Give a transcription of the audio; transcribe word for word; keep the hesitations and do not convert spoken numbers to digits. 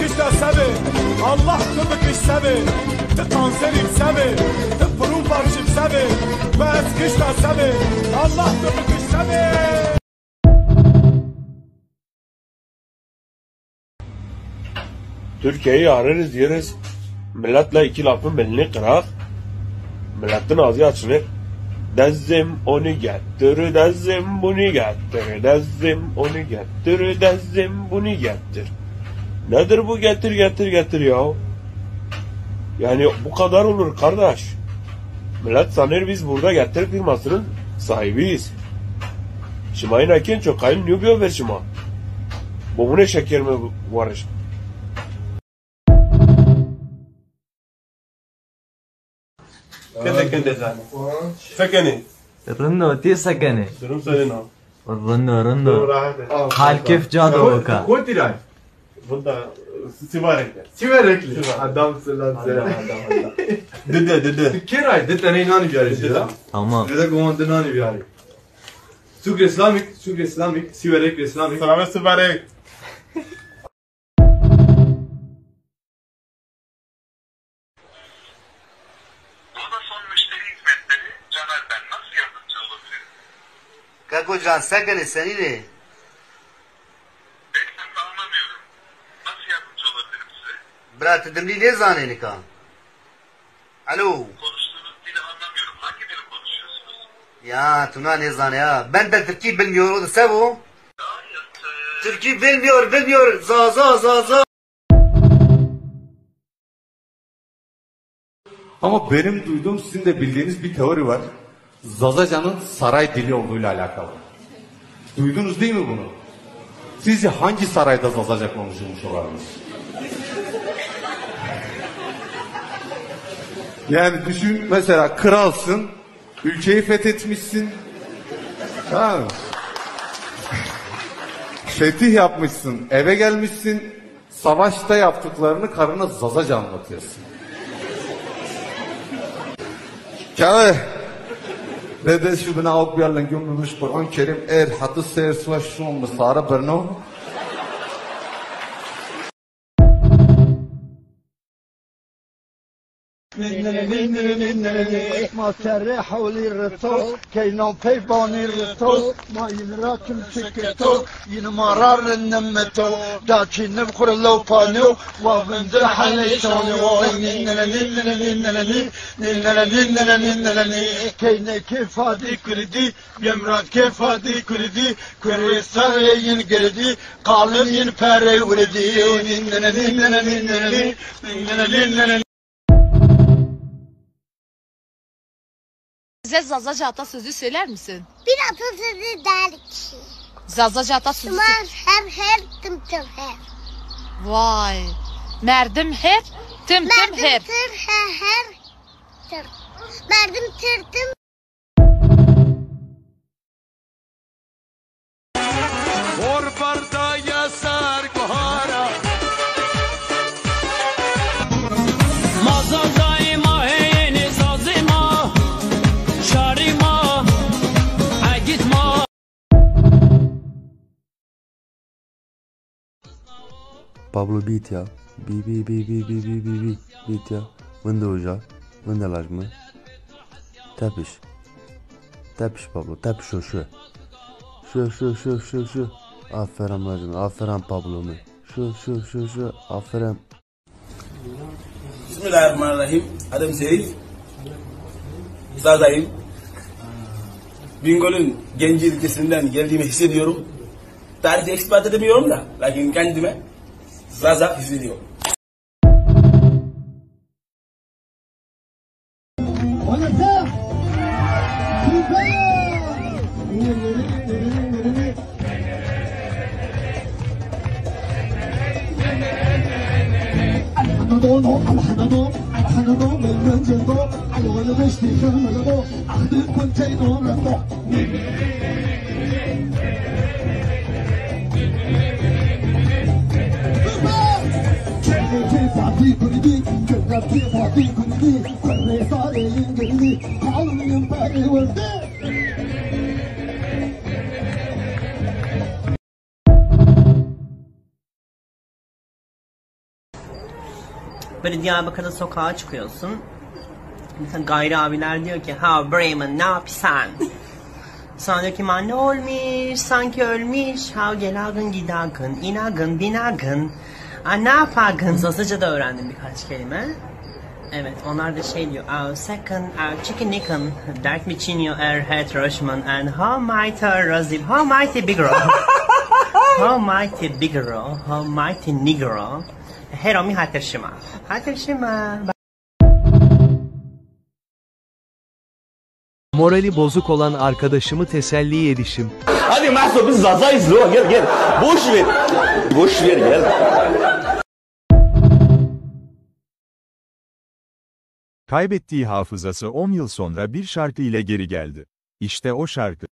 Kişta sebê, Allah tu bikiş sebê, ti kanserî sebê, ti pirûn parçî sebê, tu ez kişta sebê, Allah tu bikiş sebê. Türkiye'yi ararız, yeriz. Milletle iki lafın belini kırak. Milletin ağzı açılır. Dezim onu getir, dezim bunu getir, dezim onu getir, dezim bunu getir. Nedir bu getir, getir, getir ya? Yani bu kadar olur kardeş. Millet sanır biz burada getir firmasının sahibiyiz. Şima yine kên çok kayın nübüyor ver şima. Bu ne şeker mi varış? Kete kete zan. Sekenî. Rind o, ti sekenî? Durum senin o. Rind o, rind o. Hal keyf ca do oka. Kotî ra? Bunda Sivarekli. Sivarekli. Sivarekli. Adamsın lan sen. Adam, adam, adam. Dide, dide. Ti kê ra yî? Di tene nanî biyarî. Dide. Tamam. Dide goman di nanî biyarî. Sukre Slamik, sukre Slamik, Sivarekli Slamik. Selamet Sivarek. Vodafone müşteri hizmetleri, Caner ben. Nasıl yardımcı olabilirim? Keko can, se kenê, senîn ê? Beyefendi, anlamıyorum. Nasıl yardımcı olabilirim size? Bira, ti dimrî nêzanê nika? Alo. Konuştuğunuz dili anlamıyorum. Hangi dili konuşuyorsunuz? Ya, tu na nêzanê ya. Ben de Türkçe bilmiyor, o da se bo? Gayet, e, Türkçe bilmiyor, bilmiyor. Zaza, Zaza. Ama benim duyduğum, sizin de bildiğiniz bir teori var. Zazacanın saray dili olduğuyla alakalı. Duydunuz değil mi bunu? Sizce hangi sarayda Zazaca konuşulmuş olabilir? Yani düşün, mesela kralsın, ülkeyi fethetmişsin. Tamam mı? Fetih yapmışsın, eve gelmişsin. Savaşta yaptıklarını karına Zazaca anlatıyorsun. Kare. Dede şu bina ok bir yerden gömülmüş Kur'an Kerim er hatı ser suaş şu mu sarı birno. Ma serrê hewlî rito, keynan pey banî rito, ma yin ra kim çikito, yin ma ra rinim mito, da çî nib xur lewpanî, wa vindir heleyşanî, oy nînere nînere nînere nî, nînere nînere nînere nî, keynekê fadî kirdî, yemra kê fadî kirdî, kurê serê yin girdî, qalin yin perey wirdî, nînere nînere nînere nî, nînere nînere nî. Bize Zazaca atasözü söyler misin? Bir atasözü der ki, Zazaca atasözü. Şima her her, tim tim her. Vay. Merdim her, tim tim her. Merdim tır her her tır. Merdim tır tim. Hor berdaya ser guhara. Ma Zazay ma, heyni Zazî ma, şarî ma, egît ma. Pablo bît ya. Bî, bî, bî. Bît ya. Vinde uca. Vinde lajmi. Tepiş. Tepiş Pablo. Tepiş o şu. Şu, şu, şu, şu, şu. Aferin lajmi. Aferin Pablo mi. Şu, şu, şu, şu. Aferin. Bismillahirrahmanirrahim. Adım Seyit. Zazayım. Bingöl'ün Genci ilçesinden geldiğimi hissediyorum. Tarihte ispat edemiyorum da, lakin kendime Zaza hissediyorum. Böyle Diyarbakır'da sokağa çıkıyorsun. Mesela gayri abiler diyor ki, "Ha, Bremen, ne yapıyorsun?" Sana diyor ki, "Ma ne olmuş, sanki ölmüş, ha gelagın gidagın, inagın binagın, a ne yapagın?" Zazaca da öğrendim birkaç kelime. Evet, onlar da şey diyor, "Au second, au chicken nicken, dert mi çinyo er het roşman, and how mighty razil, how mighty bigro, how mighty bigro, how mighty negro, hero mi hatırşima, hatırşima." Morali bozuk olan arkadaşımı teselli edişim. Hadi Mahso, biz Zazayız lo, gel gel. Boş ver. Boş ver, gel. Kaybettiği hafızası on yıl sonra bir şarkı ile geri geldi. İşte o şarkı.